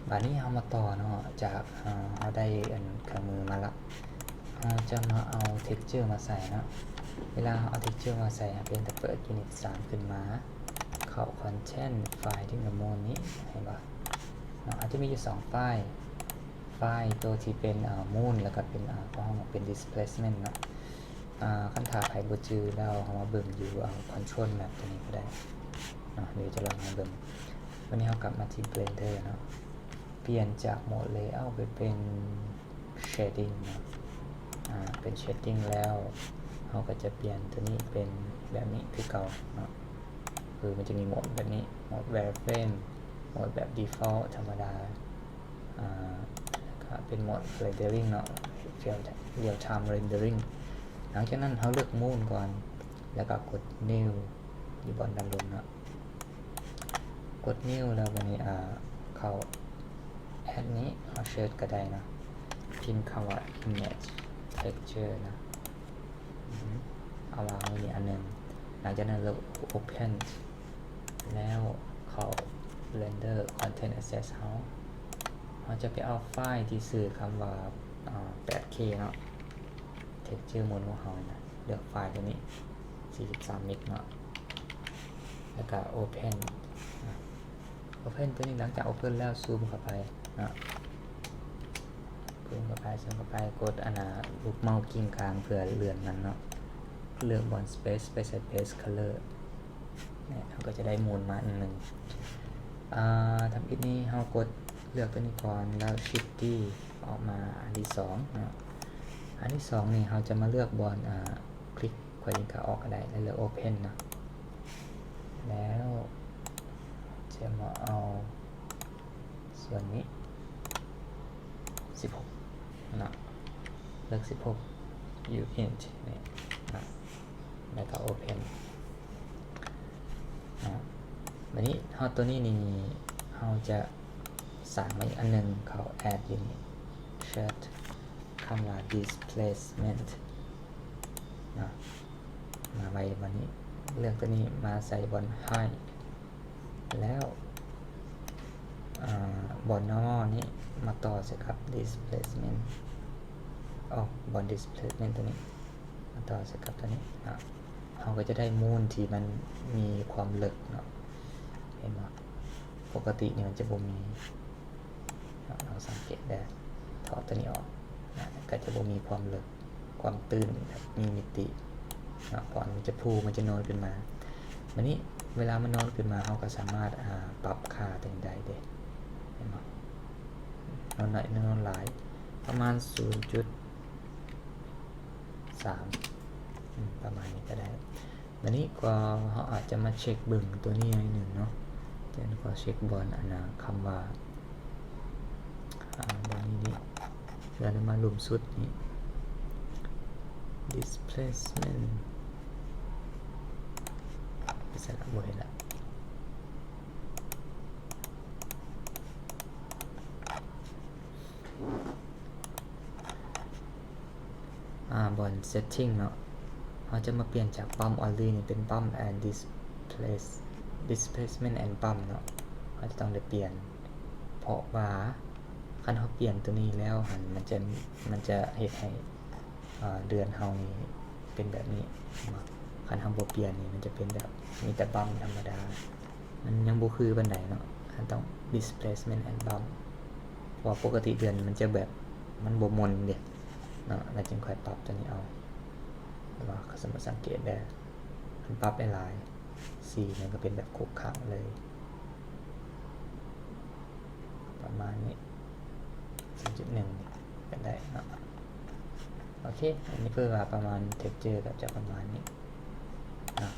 ບາດນີ້ເຮົາມາຕໍ່ເນາະ ຈາກເຮົາໄດ້ອັນເຄື່ອງມືມາລະ ເຮົາຈະມາເອົາ texture ມາໃສ່ເນາະ. ເວລາເຮົາເອົາ texture ມາໃສ່ ເຮົາພຽງແຕ່ເປີດ unit ສາມ ຂຶ້ນມາ ເຂົ້າ content file ທີ່ moon ນີ້ ເຫັນບໍ່ເນາະ. ເຮົາຈະມີຢູ່ສອງໄຟລ໌ ໄຟລ໌ໂຕທີ່ເປັນ moon ແລ້ວກໍເປັນ ເຂົາເອີ້ນວ່າເປັນ displacement ເນາະ. ຄັນຖ້າໃຜບໍ່ຈື່ແລ້ວ ເຮົາມາເບິ່ງຢູ່ control map ຕົວນີ້ກໍໄດ້ເນາະ ດຽວຈະລອງໃຫ້ເບິ່ງ. ວັນນີ້ເຮົາກັບມາທີ່ Blender ເນາະ ປ່ຽນຈາກໂໝດ layout ໄປເປັນ shading ເນາະ ອາ ເປັນ shading ແລ້ວ ເຮົາກໍຈະປ່ຽນຕົວນີ້ເປັນແບບນີ້ຄືເກົ່າເນາະ. ຄືມັນຈະມີໂໝດແບບນີ້ ໂໝດ wireframe ໂໝດແບບ default ທຳມະດາ ອາ ກໍເປັນໂໝດ rendering ເນາະ real time rendering. ຫຼັງຈາກນັ້ນເຮົາເລືອກ moon ກ່ອນ ແລ້ວກໍກົດ new ຢູ່ບ່ອນດ້ານລຸ່ມເນາະ. ກົດ new ແລ້ວບາດນີ້ ອາ ເຂົ້າ add ນີ້ ເຮົາ search ກໍໄດ້ເນາະ ພິມຄຳວ່າ image texture ເນາະ ເອົາວາງໄວ້ນີ້ອັນໜຶ່ງ. ຫຼັງຈາກນັ້ນເລືອກ open ແລ້ວເຂົ້າ render content asset ເຮົາ ເຮົາຈະໄປເອົາໄຟລ໌ທີ່ຊື່ຄຳວ່າ ອາ ແປດເຄ ເນາະ texture moon ຂອງເຮົານີ້ນະ. ເລືອກໄຟລ໌ຕົວນີ້ ສີ່ສິບສາມ mix ເນາະ ແລ້ວກໍ open ອາ open ຕົວນີ້. ຫຼັງຈາກ open ແລ້ວ ຊູມເຂົ້າໄປເນາະ ຊູມເຂົ້າໄປ ຊູມເຂົ້າໄປ ກົດອັນນ່າ ລູກເມົາສ໌ກິ້ງກາງເພື່ອເລື່ອນມັນເນາະ. ເລືອກບ່ອນ space ໄປໃສ່ base color ເນາະ ເຮົາກໍຈະໄດ້ moon ມາອັນໜຶ່ງ. ອາ ທຳອິດນີ້ເຮົາກົດເລືອກຕົວນີ້ກ່ອນ ແລ້ວ shift D ອອກມາອັນທີສອງເນາະ. ອັນທີສອງນີ້ເຮົາຈະມາເລືອກບ່ອນ ອາ ຄລິກ ຄວາຍລິງກາອອກກໍໄດ້ ແລ້ວເລືອກ open ເນາະ. ແລ້ວຈະມາເອົາສ່ວນນີ້ ສິບຫົກເນາະ ເລືອກ ສິບຫົກ unit ນີ້ເນາະ ແລ້ວກໍ open ເນາະ. ບາດນີ້ເຮົາ ຕົວນີ້ນີ້ ເຮົາຈະສ້າງມາອີກອັນໜຶ່ງ ເຂົ້າ add unit search ຄຳວ່າ displacement ເນາະ ມາໄວ້ບ່ອນນີ້ ເລືອກຕົວນີ້ມາໃສ່ບ່ອນ high ແລ້ວ ອາ ບ່ອນ normal ນີ້ມາຕໍ່ໃສ່ກັບ displacement ອອກ ບ່ອນ displacement ຕົວນີ້ ມາຕໍ່ໃສ່ກັບຕົວນີ້ເນາະ. ເຮົາກໍຈະໄດ້ moon ທີ່ມັນມີຄວາມເລິກເນາະ ເຫັນບໍ່? ປົກກະຕິນີ້ມັນຈະບໍ່ມີເນາະ ລອງສັງເກດເດີ ຖອດຕົວນີ້ອອກນະ ກໍຈະບໍ່ມີຄວາມເລິກ ຄວາມຕື້ນແບບມີມິຕິເນາະ ເພາະມັນຈະຟູ ມັນຈະນອນຂຶ້ນມາ. ບາດນີ້ເວລາມັນນອນຂຶ້ນມາ ເຮົາກໍສາມາດ ອາ ປັບຄ່າຕົວນີ້ໄດ້ເດ້ ເຫັນບໍ່? ນອນໜ້ອຍ ນອນຫຼາຍ ປະມານ ສູນຈຸດສາມ ອາ ປະມານນີ້ກໍໄດ້. ບາດນີ້ກໍເຮົາອາດຈະມາເຊັກເບິ່ງຕົວນີ້ໜ້ອຍໜຶ່ງເນາະ ຈະຂໍເຊັກບ່ອນອັນນ່າ ຄຳວ່າ ອາ ບ່ອນນີ້ນີ້ ແລ້ວມາລຸ່ມສຸດນີ້ displacement ໄປໃສລະ ບໍ່ເຫັນລະ. ອາ ບ່ອນ setting ເນາະ ເຮົາຈະມາປ່ຽນຈາກ bump only ນີ້ເປັນ bump and displace displacement and bump ເນາະ ເຮົາຈະຕ້ອງໄດ້ປ່ຽນ ເພາະວ່າຄັນເຮົາປ່ຽນຕົວນີ້ແລ້ວຫັ້ນ ມັນຈະ ມັນຈະເຮັດໃຫ້ ອາ ເດືອນເຮົານີ້ເປັນແບບນີ້ເນາະ. ຄັນເຮົາບໍ່ປ່ຽນນີ້ ມັນຈະເປັນແບບມີແຕ່ bump ທຳມະດາ ມັນຍັງບໍ່ຄືປານໃດເນາະ ເຮົາຕ້ອງ displacement and bump ເພາະວ່າປົກກະຕິເດືອນມັນຈະແບບ ມັນບໍ່ມົນເດ້ເນາະ ແລ້ວຈຶ່ງຄ່ອຍປັບຕົວນີ້ເອົາ. ແຕ່ວ່າຄັນສົມມຸດສັງເກດເດີ ຄັນປັບຫຼາຍໆ ສີມັນກໍເປັນແບບຄຸກຄັກເລີຍ ປະມານນີ້ ສູນຈຸດໜຶ່ງ ນີ້ກໍໄດ້ເນາະ. ໂອເຄ ອັນນີ້ເພື່ອວ່າປະມານ texture ກໍຈະປະມານນີ້ເນາະ.